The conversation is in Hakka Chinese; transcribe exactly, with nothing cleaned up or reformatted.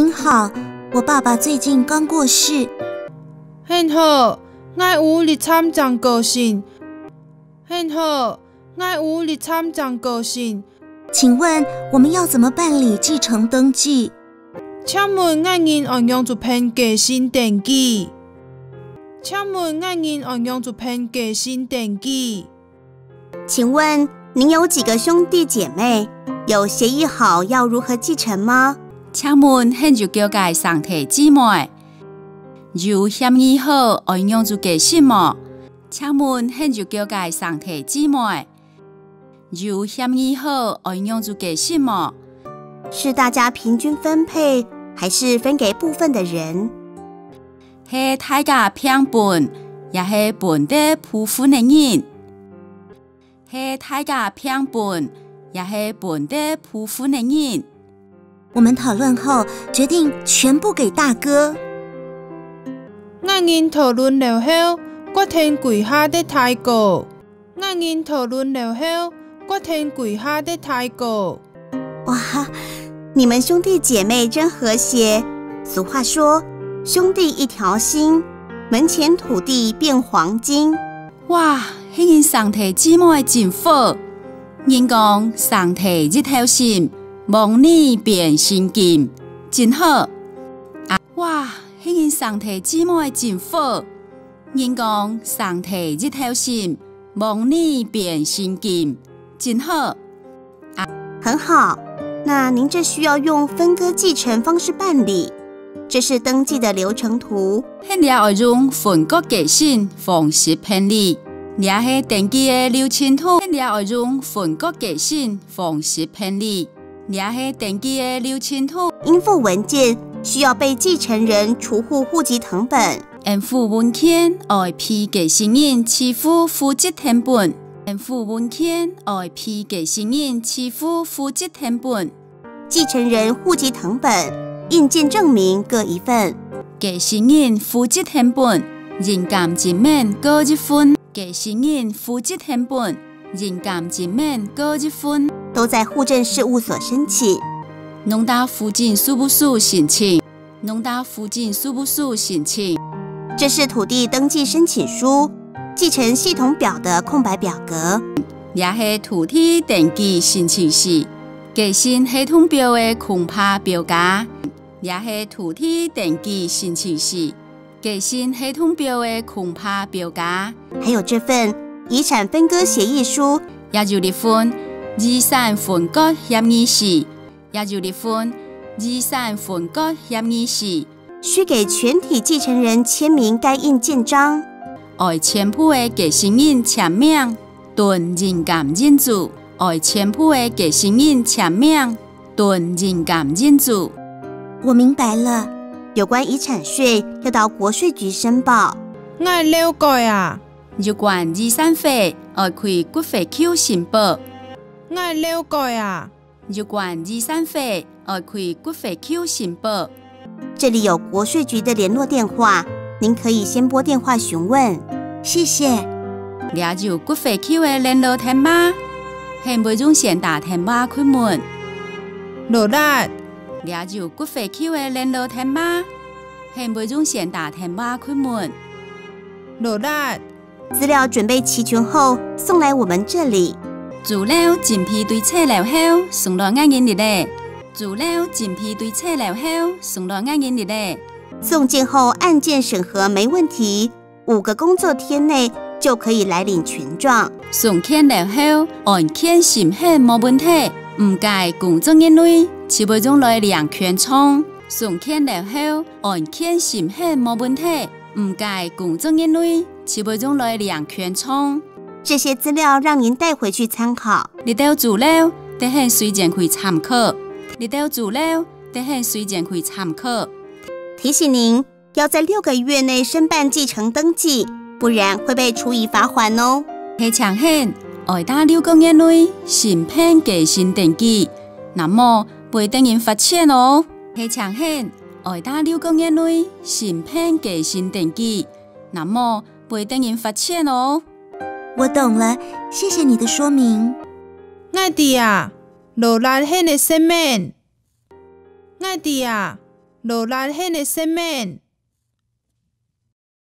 您好，我爸爸最近刚过世。你好，𠊎屋裡站正過身。你好，𠊎屋裡站正過身。請問我們要怎麼辦理繼承登記？請問𠊎人愛仰子辦繼承登記？請問𠊎人愛仰子辦繼承登記？請問您有幾個兄弟姐妹？有協議好要如何繼承嗎？請問你有幾個兄弟姊妹？有協議好愛仰子繼承無？請問你有幾個兄弟姊妹？有協議好愛仰子繼承無？是大家平均分配，還是分給部分的人？係大家平分，也係分得部分个人？係大家平分，也係分得部分个人？我們討論後決定全部給大哥。𠊎人討論了後，決定歸下得大哥。𠊎人討論了後，決定歸下得大哥。哇，你們兄弟姐妹真和諧。俗話說，兄弟一條心，門前土地變黃金。哇，你人兄弟姊妹真好。人講兄弟一條心，望你變成金，真好。啊，哇，你人兄弟姊妹真好。人講兄弟一條心，望你變成金，真好。啊，很好，那您這需要用分割繼承方式辦理，這是登記的流程圖。你這愛用分割繼承方式辦理，這係登記个流程圖。你這愛用分割繼承方式辦理，這係登記个流程圖。應附文件需要被繼承人除戶戶籍謄本。 應附文件愛被繼承人除戶戶籍謄本。應附文件愛被繼承人除戶戶籍謄本。繼承人戶籍謄本、印鑑證明各一份。繼承人戶籍謄本、印鑑證明各一份。繼承人戶籍謄本、印鑑證明各一份。都在戶政事務所申請。攏在戶政事務所申請。 攏在戶政事務所申請。這是土地登記申請書、繼承系統表的空白表格。這係土地登記申請書、繼承系統表个空白表格。這係土地登記申請書、繼承系統表个空白表格。還有這份遺產分割協議書。也有這份遺產分割協議書。 也有這份遺產分割協議書。需給全體繼承人簽名蓋印鑑章。愛全部个繼承人簽名，賰印鑑印仔。愛全部个繼承人簽名，賰印鑑印仔。我明白了。有關遺產稅要到國稅局申報。𠊎了解啊。有關遺產稅愛去國稅局申報。𠊎了解啊。 有關遺產稅愛去國稅局申報。這裡有國稅局的聯絡電話，您可以先撥電話詢問。謝謝。這有國稅局个聯絡電話，你會用先打電話去問。勞力。這有國稅局个聯絡電話，你會用先打電話去問。勞力。 資料準備齊全後，送來我們這裡。資料準備對齊了後，送來𠊎人這裡。資料準備對齊了後，送來𠊎人這裡。送件後，案件審核沒問題，五個工作天內就可以來領權狀。送件了後，案件審核無問題，五個工作日內就會用來領權狀。送件了後，案件審核無問題， 五個工作日內就會用來領權狀。這些資料讓您帶回去參考。這兜資料，得你隨轉去參考。這兜資料，得你隨轉去參考。提醒您，要在六個月內申辦繼承登記，不然會被處以罰款哦。提醒你，愛在六個月內申辦繼承登記，若無會得人罰錢哦。提醒你，愛在六個月內申辦繼承登記， 若無會得人罰錢哦。我懂了，謝謝你的說明。𠊎知啊，勞力你个說明。𠊎知啊，勞力你个生命。